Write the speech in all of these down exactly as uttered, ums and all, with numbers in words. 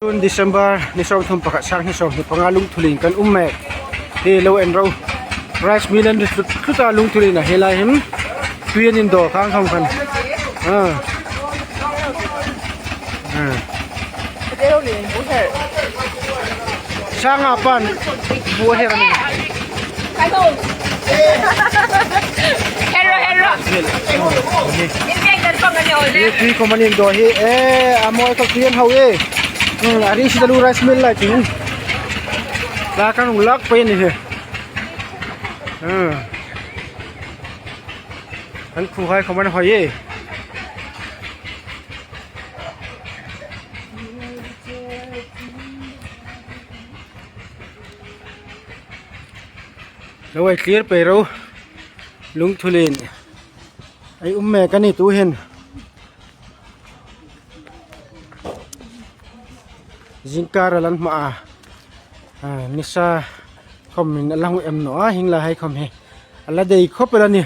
June, December, ni sawmthum pakhat, sanghni sawmhni panga, Lungthulien kan um mek. Hi lo en ro. Rice mill an ri tlut tlut a, Lungthuliena hi lai hin. Tui an indaw khang khawm khan. Ah. Ah. Sanga pan bu her a ni. Hero, hero. Hi tui khawm an indaw hi. Eh, a mawi khawp tui an hau e. Hmm, a ri si ta lu rice mill lai tui. La kan hung lak pei ni hi. Hmm. An khuohai khawm an hawi e. Lo ei tlir pei ro. Lungthulien ei um mek a ni tu hin. Zingkar a la hma a. Ah, nisa khawmin a la hung em naw a, hieng lai hai khawm hi. A la dei khawp el a ni.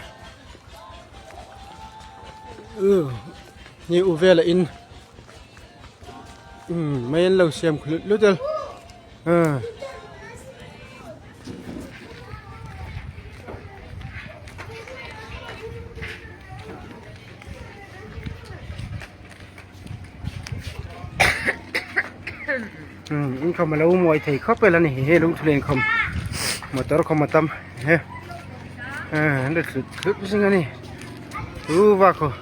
Uh, ni u vela in. Hmm, mei an lo siam khlut lut el. Ah. Hmm, in khawm a lo mawi thei khawp el a ni hi, Lungthulien khawm. Motor khawm a tam. He. Ah, an ri tlut tlut zing a ni. Tu va khaw.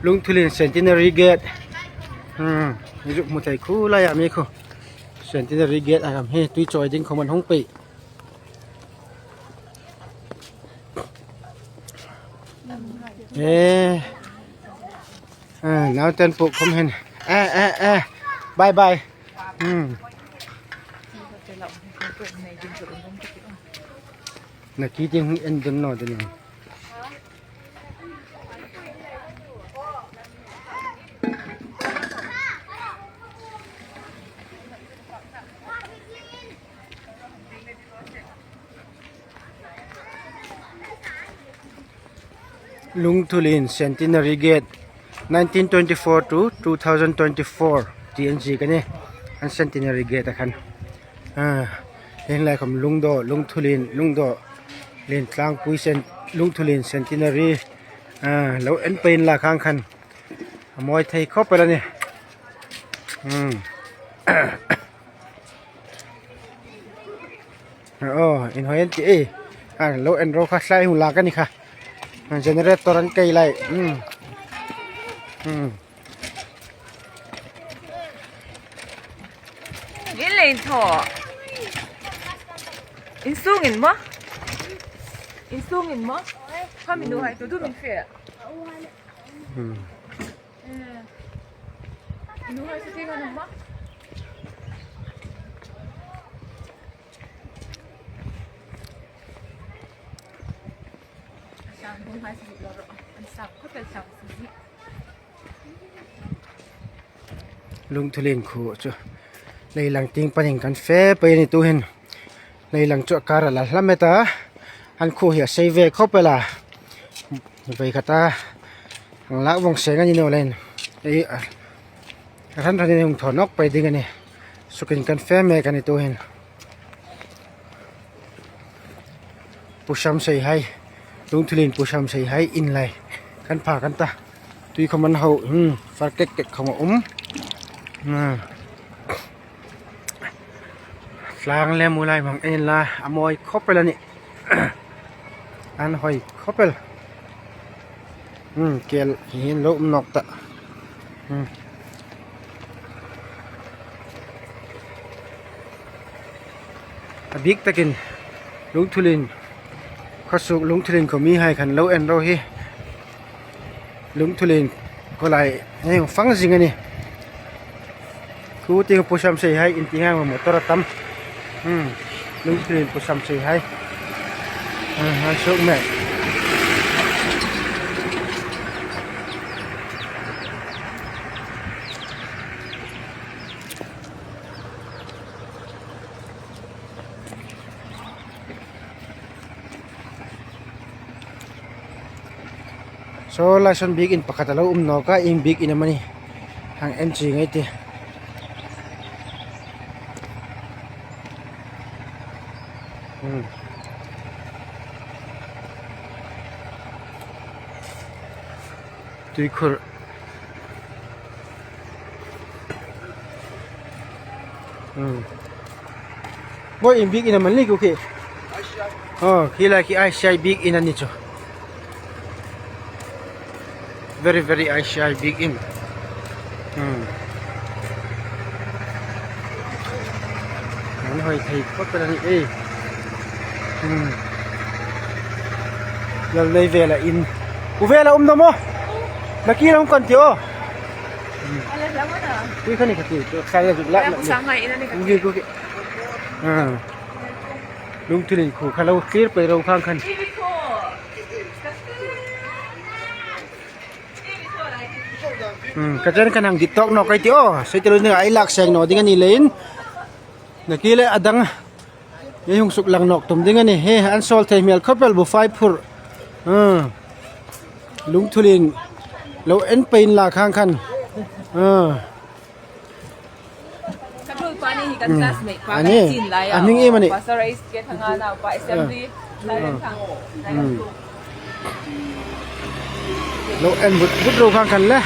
Lungthulien Centenary Gate. Hmm, i zuk hmu thei khu lai a mi khaw. Centenary Gate a ram hi tui chawi ding khawm an hung pei. Eh. Ah, nauten puk khawm hin. Eh, eh, eh. Bye bye. Hmm. Na ki ting en dun naw dun. Lungthulien Centenary Gate, nineteen twenty-four to two thousand twenty-four, ti an ziek a nih. An Centenary Gate a khan. Ah, hieng lai khawm Lungdaw, Lungthulien, Lungdaw, Lientlangpui Cen-, Lungthulien Centenary. Ah, lo en pei inla khang khan. A mawi thei khawp el a nih. Hmm. Oh, inhawi an ti e. A lo en ro kha, thlai hung lak a ni kha. Generator an kei lai. Hmm. Hmm. In le in thaw. In sung in maw? In sung in maw? Kha mi nuhai tu dum in fe. Hmm. Eh. Nuhai su ting an maw? Sang nuhai su lo ro. An sang khawp el sang su. Lungthulien khuo chu leilang tieng panin kan fe pei a ni tu hin. Leilang chu a kar a la hla met a. An khuo hi a sei ve khawp el a. Vei khata hang lak vawng seng a ni naw leiin. Ei, a, hran hranin hung thaw nawk pei ding a nih. Sukin kan fe mek a ni tu hin. Pu Samseihai, Lungthulien Pu Samseihai in lai kan phak an ta. Tui khawm an hau, hmm, far kek kek khawm a um. Hmm. Tlang le mu lai hmang en la, a mawi khawp el a nih. An hawi khawp el. Hmm, kel hi hin lo um nawk ta. Hmm. A bik takin Lungthulien, khaw suk Lungthulien khaw mihai khan lo en ro hi. Lungthulien khaw lai hei fang zing a nih. Khu tieng Pu Samseihai in ti hang motor a tam. Hmm. Lungthulien Pu Samseihai. Ah, han suk mek. Saw lai sawn biekin pakhat a lo um nawk a, ieng biekin am a ni hang en chieng ei tih. Hmm. Tuikhur. Hmm. Bo in bik in a man ni ku khi. Oh, khi la khi I C I bik in a ni chu. Very, very I C I bik in. Hmm. An hoi thei khawp el a nih e. Hmm. Lal nei vela in. U vela um dam aw. Nakie la hung kan ti aw. Hmm. Ui, khani ka ti. Khani ka ti. La, la, la. Ku ki, ku ki. Ah. Lungthulin khu kha lo clear pei ro khang khan. Hmm, ka chen khan hang dit tawk nawk ei ti aw. Sei te lo ni, ei lak seng naw ding a ni leiin. Nakie le a dang. Ei hung suklang nawk tum ding a ni. He, an sawl thei hmel khawp el bu fai phur. Hmm. Lungthulin lo en pei inla khang khan. Hmm. Ka tul pa ni hi kan classmate pa, a ni, kan chin lai a. A hming iem a ni? Pastor Ace ke thanga nau pa assembly. Lai kan thang. Hmm. Lo en but but ro khang khan le.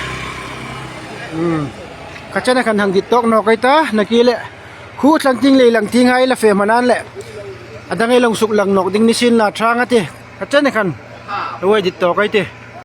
Hmm. Ka chen khan hang dit tawk nawk ei ta, nakie le. Khu tlang ting le lang ting hai la fe manan le. A dang ei lo suklang nawk ding ni sin la thang a ti. Ka chen khan. Lo ei dit tawk ei ti.